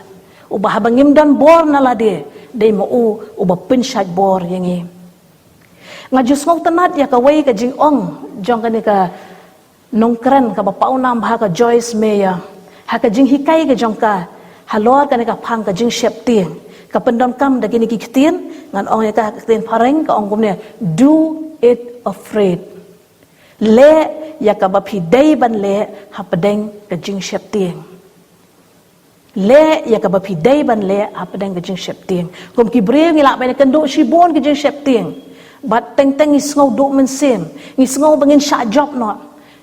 uba haba ngim don bor na lade, dei ma u uba pynshait bor ïa ngi. Nga ju sngewtynnat ïa kawei ka jingong jong kane ka nongkren kaba pawnam bha, ka Joyce Meyer, ha ka jinghikai ka jong ka halor kane ka phang ka jingsheptieng, ka pyndonkam da kine ki ktien. Ngan ong ïa ka ha ka ktien phareng, ka ong kumne: "Do it afraid." Leh ïa kaba phi dei ban leh hapdeng ka jingsheptieng. Leh ïa kaba phi dei ban leh hapdeng ka jingsheptieng. Kum ki briew ngi lah ban ïakynduh shibun ki jingsheptieng, bad teng teng ngi sngew duh mynsiem, ngi sngew ba ngin shah jop noh.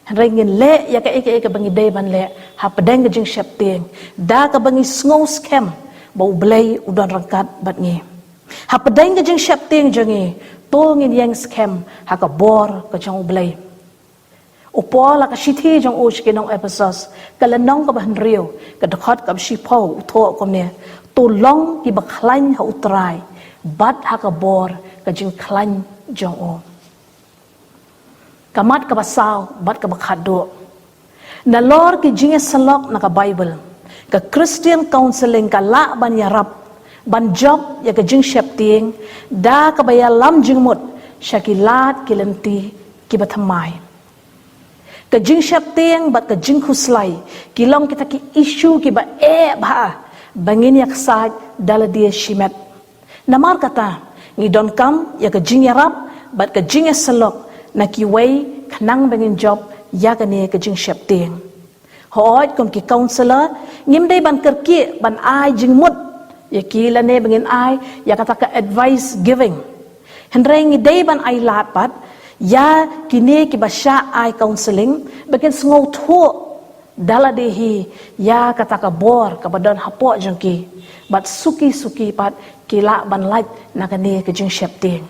Hynrei ngin leh ïa kaei kaei kaba ngi dei ban leh hapdeng ka jingsheptieng, da kaba ngi sngew skhem ba U Blei u don ryngkat bad ngi. Hapdeng ka jingsheptieng jong ngi, to ngin ïeng skhem ha ka bor ka jong U Blei. U Paul ha ka shithi jong u sha ki nong Ephesos, ka lynnong kaba hynriew, ka dkhot kaba shiphew, u thoh kumne: "To long kiba khlaiñ ha U Trai bad ha ka bor ka jingkhlaiñ jong u." Ka mat kaba saw bad kaba khatduh. Nalor ki jingïasyllok na ka Baibl, ka Christian counselling ka lah ban ïarap ban jop ïa ka jingsheptieng da kaba ïalam jingmut sha ki lad ki lynti kiba thymmai. Ka jingsheptieng bad ka jingkhuslai ki long kita ki issue kiba eh bha ba ngin ïaksaid da lade shimet. Namar kata, ngi donkam ïa ka jingïarap bad ka jingïasyllok na kiwei khnang ba ngin jop ïa kane ka jingsheptieng. Hooid, kum ki counselor, ngim dei ban kyrkieh ban ai jingmut ïa ki lane ba ngin ai ïa kata ka advice giving. Hynrei ngi dei ban ai lad pat ïa kine kiba shah ai counselling ba kin sngewthuh da lade hi ïa kata ka bor kaba don hapoh jong ki, bad suki suki pat ki lah ban lait na kane ka jingsheptieng.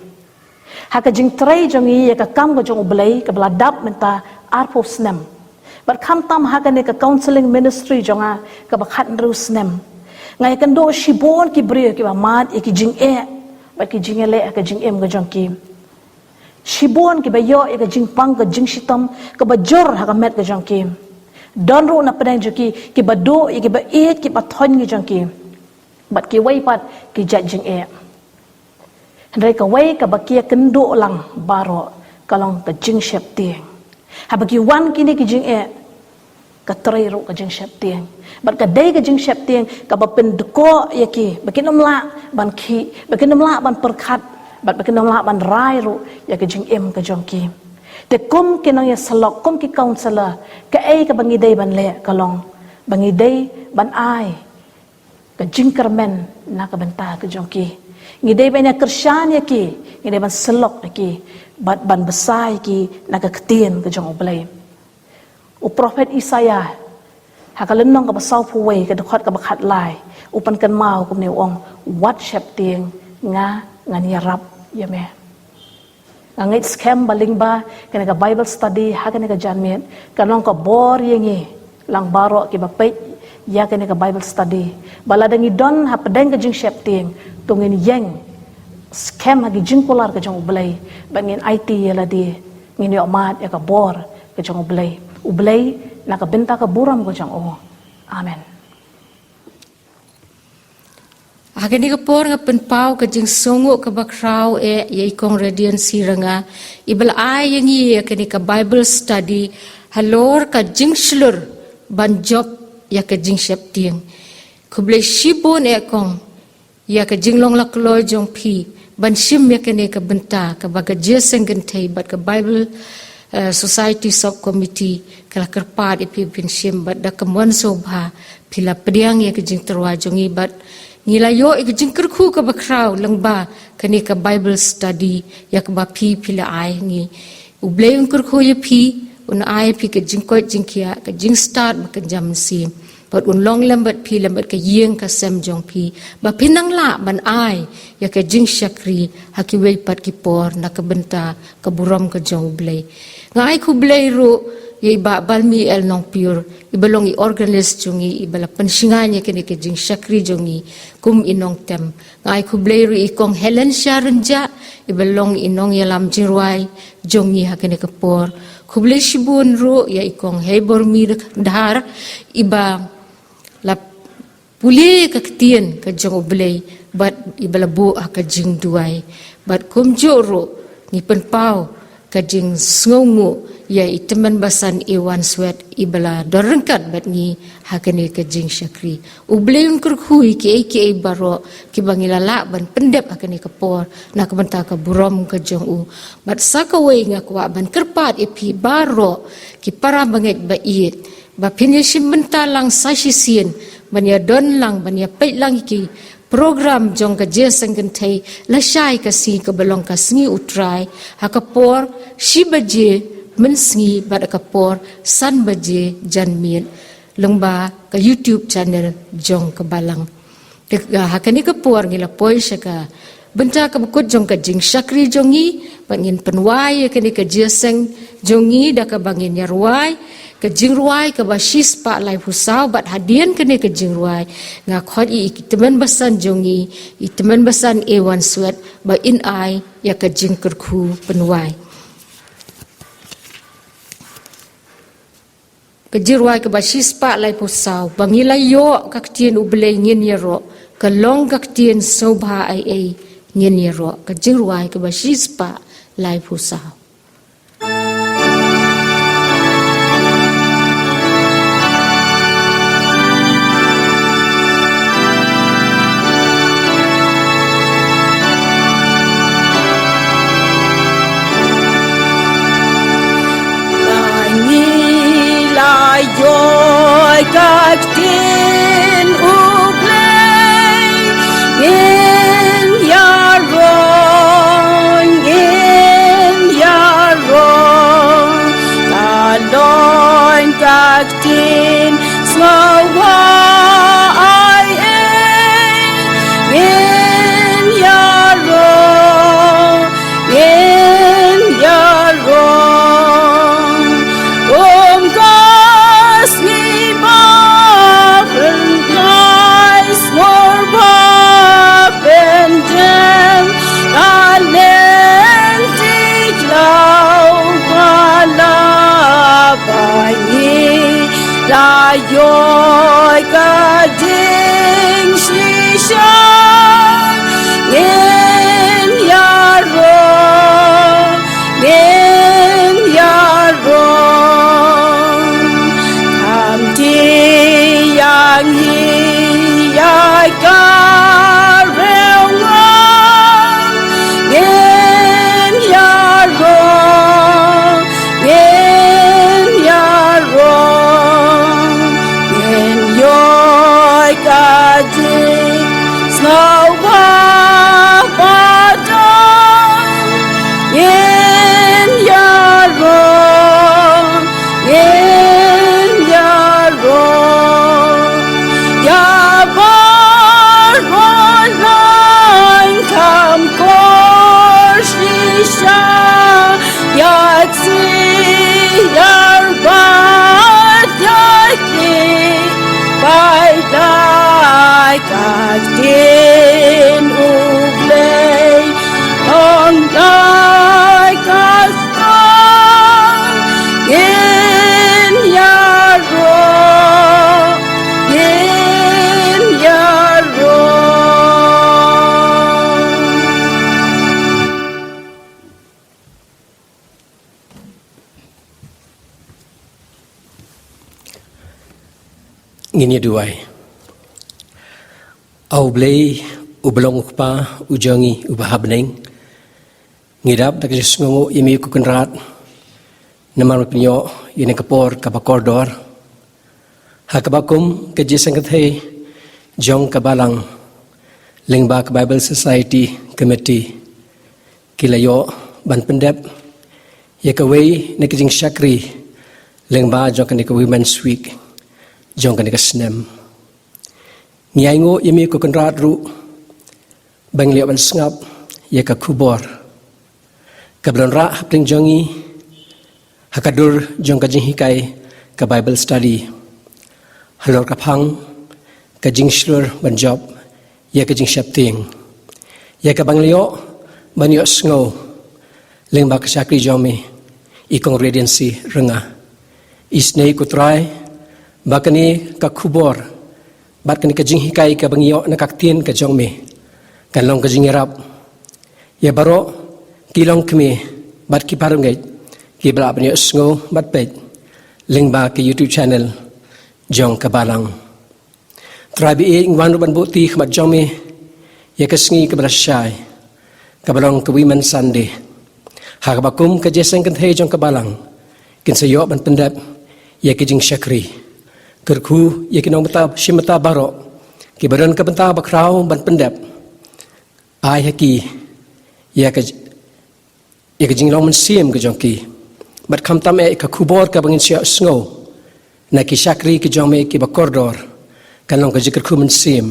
Ha ka jingtrei jong ngi ïa ka kam ka jong U Blei kaba la dap mynta arphew snem, bad khamtam ha kane ka counselling ministry jong nga kaba khathynriew snem, nga ïakynduh shibun ki briew kiba mad ïa ki jingeh bad ki jingïaleh ha ka jingim ka jong ki. Shibun kiba ïoh ïa ka jingpang ka jingshitom kaba jur ha ka met ka jong ki. Don ruh na pdeng jong ki kiba duh ïa kiba ïeit kiba thoiñ ka jong ki, bad kiwei pat ki jait jingeh. Hynrei kawei kaba ki ïakynduh lang baroh ka long ka jingsheptieng. Haba ki wan kine ki jingeh, ka trei ruh ka jingsheptieng. Bad ka dei ka jingsheptieng kaba pyndkoh ïa ki ba kin ym lah ban khih, ba kin ym lah ban pyrkhat, bad ba kin ym lah ban rai ruh ïa ka jingim ka jong ki. Te kum ki nongïasyllok, kum ki counselor, kaei kaba ngi dei ban leh ka long ba ngi dei ban ai ka jingkyrmen na ka bynta ka jong ki. Ngi dei ban ïakyrshan ïa ki, ngi dei ban syllok ïa ki, bad ban bsa ïa ki na ka ktien ka jong U Blei. U prophet Isaiah ha ka lynnong kaba sawphew wei, ka dkhot kaba khatlai, u pynkynmaw kumne, u ong: "Wat sheptieng, nga ngan ïarap ïa me." Nga ngeit skhem ba lyngba kane ka Bible study ha kane ka janmiet, kan long ka bor ïa ngi lang baroh kiba peit ïa kane ka Bible study, ba lada ngi don hapdeng ka jingsheptieng, to ngin ïeng skhem ha ki jingkular ka jong U Blei, ba ngin aiti ïa lade, ngin ïoh mad ïa ka bor ka jong U Blei. U Blei na ka bynta ka burom ka jong u. Amen. Ha kane ka por nga pynpaw ka jingsngewnguh kaba khraw eh ïa i Kong Radiance Siranga, iba la ai ïa ngi ïa kane ka Bible study halor ka jingshlur ban jop ïa ka jingsheptieng. Khublei shibun eh Kong, ïa ka jinglong la kloi jong phi ban shim ïa kane ka bynta kaba ka Jingïaseng Kynthei bad ka Bible, eh, Society Sub Committee ka la kyrpad ïa phi phin shim, bad da ka mon sngewbha phi la pdiang ïa ka jingtyrwa jong ngi, bad ngi la ïoh ïa ka jingkyrkhu kaba khraw lyngba kane ka Bible study ïa kaba phi phi la ai ngi. U Blei un kyrkhu ïa phi, un ai ïa phi ka jingkoit jingkhiah, ka jingstad bad ka jam mynsiem, bad un long lem bad phi lem bad ka ïing ka sem jong phi, ba phin nang lah ban ai ïa ka jingshakri ha kiwei pat ki por na ka bynta ka burom ka jong U Blei. Nga ai khublei ruh ïa i Bah Balmiel Nongpyiur, iba long i organist jong ngi, iba la pynshngaiñ ïa kane ka jingshakri jong ngi kum i nongtem. Nga ai khublei ruh ïa i Kong Helen Sharon Jah, iba long i nongïalam jingrwai jong ngi ha kane ka por. Khublei shibun ruh ïa i Kong Heibormi Dhar, iba la pule ka ktien ka jong U Blei bad iba la buh ha ka jingduwai. Bad kumjuh ruh ngi pynpaw ka jingsngewnguh ïa i Tymmen Basan Ewan Swet, iba la don ryngkat bad ngi ha kane ka jingshakri. U Blei un kyrkhu ïa kiei kiei baroh kiba ngi la lah ban pyndep ha kane ka por na ka bynta ka burom ka jong u. Bad sa kawei nga kwah ban kyrpad ïa phi baroh ki para bangeit ba ïeit, ba phin ïa shim bynta lang sa shisien ban ïa don lang, ban ïa peit lang ïa ki program jong ka Jingïaseng Kynthei lashai ka sngi kaba long ka Sngi U Trai, ha ka por shi baje mynsngi bad ha ka por san baje janmiet, lyngba ka YouTube channel jong ka Balang. Te, ah, ha kane ka por ngi la poi sha ka bynta kaba kut jong ka jingshakri jong ngi, bad ngin pynwai ïa kane ka jingïaseng jong ngi da kaba ngin ïa rwai ka jingrwai kaba shispah laiphew saw, bad hadien kane ka jingrwai nga khot ïa i Tymmen Basan jong ngi, i Tymmen Basan Ewan Swet, ba in ai ïa ka jingkyrkhu pynwai. Ka jingrwai kaba shispah laiphew saw, ba ngi la ïoh ka ktien U Blei ngin ïaroh, ka long ka ktien sngewbha ei ei ngin ïaroh. Ka jingrwai kaba shispah laiphew saw. Ba ngi la ïoh ka ktien U Blei, ngin ïaroh, ngin ïaroh, ka long ka ktien sngewbha ei ei, ngin ïaroh, ngin ïaroh. Kum ka sngi ba pynkai sngewbha pyndem, ka lynti khlaw ka la ba ngi la ïoh ka jingshisha, ngin ïaroh, ngin ïaroh. Kham ti ïa ngi ïa ka riew nga, ngin ïaroh, ngin ïaroh, ngin ïoh ka jingsngewbha ba don, ngin ïaroh, ngin ïaroh. Ïa baroh laiñ kham kor shisha, Ïa ki, ïa ba, ïa ki, bai da ka ktien U Blei, ong da ka song, ngin ïaroh, ngin ïaroh. Ngin ïa duwai. A U Blei, U Blei U Kpa, U jong ngi, Uba ha bneng. Ngi dap da ka jingsngewnguh ïa me ko Kynrad, namar me pynïoh ïa kane ka por kaba kordor. Ha kaba kum ka jingïaseng kynthei jong ka Balang lyngba ka Bible Society Committee ki la ïoh ban pyndep ïa kawei na ka jingshakri lyngba jong kane ka Women's Week jong kane ka snem. Ngi ainguh ïa me ko Kynrad ruh ba ngi la ïoh ban sngap ïa ka khubor kaba la wanrah hapdeng jong ngi ha ka dur jong ka jinghikai ka Bible study halor ka phang ka jingshlur ban jop ïa ka jingsheptieng, ïa kaba ngi la ïoh ban ïohsngew lyngba ka shakri jong me, i Kong Radiancy Rynga. Isynei ko Trai ba kane ka khubor bad kane ka jinghikai kaba ngi ïoh na ka ktien ka jong me kan long ka jingïarap ïa baroh ki longkmie bad ki parangeit kiba lah ban ïohsngew bad peit lyngba ka YouTube channel jong ka Balang. Trai ba ïeit, ngi wan ruh ban buh kti ha khmat jong me ïa ka sngi kaba la shai kaba long ka Women's Sunday, ha kaba kum ka jingïaseng kynthei jong ka Balang kin sa ïoh ban pyndep ïa ka jingshakri. Kyrkhu ïa ki nongshim bynta baroh kiba don ka bynta bakhraw ban pyndep. Ai ha ki ïa ka, ïa ka jinglong mynsiem ka jong ki. Bad khamtam eh ka khubor kaba ngin sa ïohsngew na ki shakri ki jong me kiba kordor kan long ka jingkyrkhu mynsiem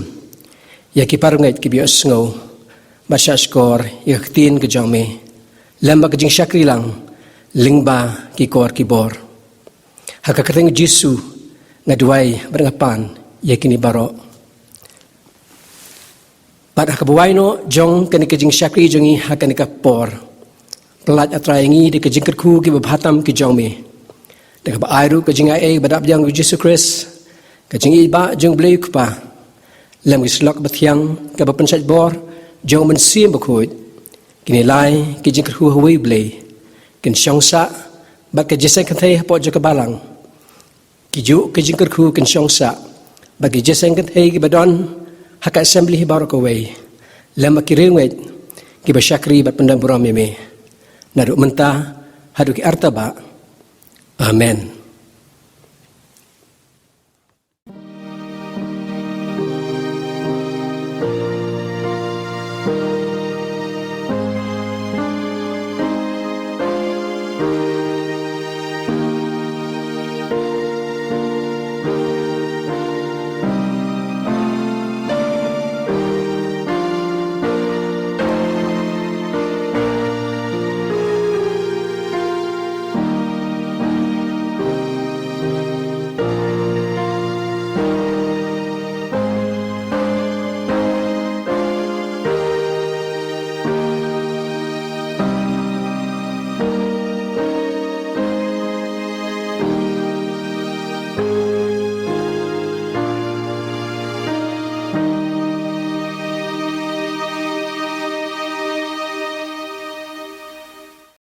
ïa ki parangeit kiba ïohsngew bad shahshkor ïa ka ktien ka jong me lem bad ka jingshakri lang lyngba ki kor ki bor. Ha ka kyrteng U Jisu nga duwai bad nga pan ïa kine baroh. Bad ha kaba wai noh jong kane ka jingshakri jong ngi ha kane ka por, pyllait, A Trai, ïa ngi da ka jingkyrkhu kiba bha tam ki jong me, da kaba ai ruh ka jingaiei ba dap biang U Jisu Khrist, ka jingïeit ba jong U Blei U Kpa, lem ki sylluk bathiang kaba pynshait bor jong U Mynsiem Bakhuid. Kine lai ki jingkyrkhu ha uwei U Blei kin shong sah bad ka jingïaseng kynthei hapoh jong ka Balang. Kijuh ki jingkyrkhu kin shong sah bad ki jingïaseng kynthei kiba don ha ka Assembly hi baroh kawei, lem bad ki riewngeit kiba shakri bad pyndem burom ïa me, naduh mynta haduh ki arta bah. Amen.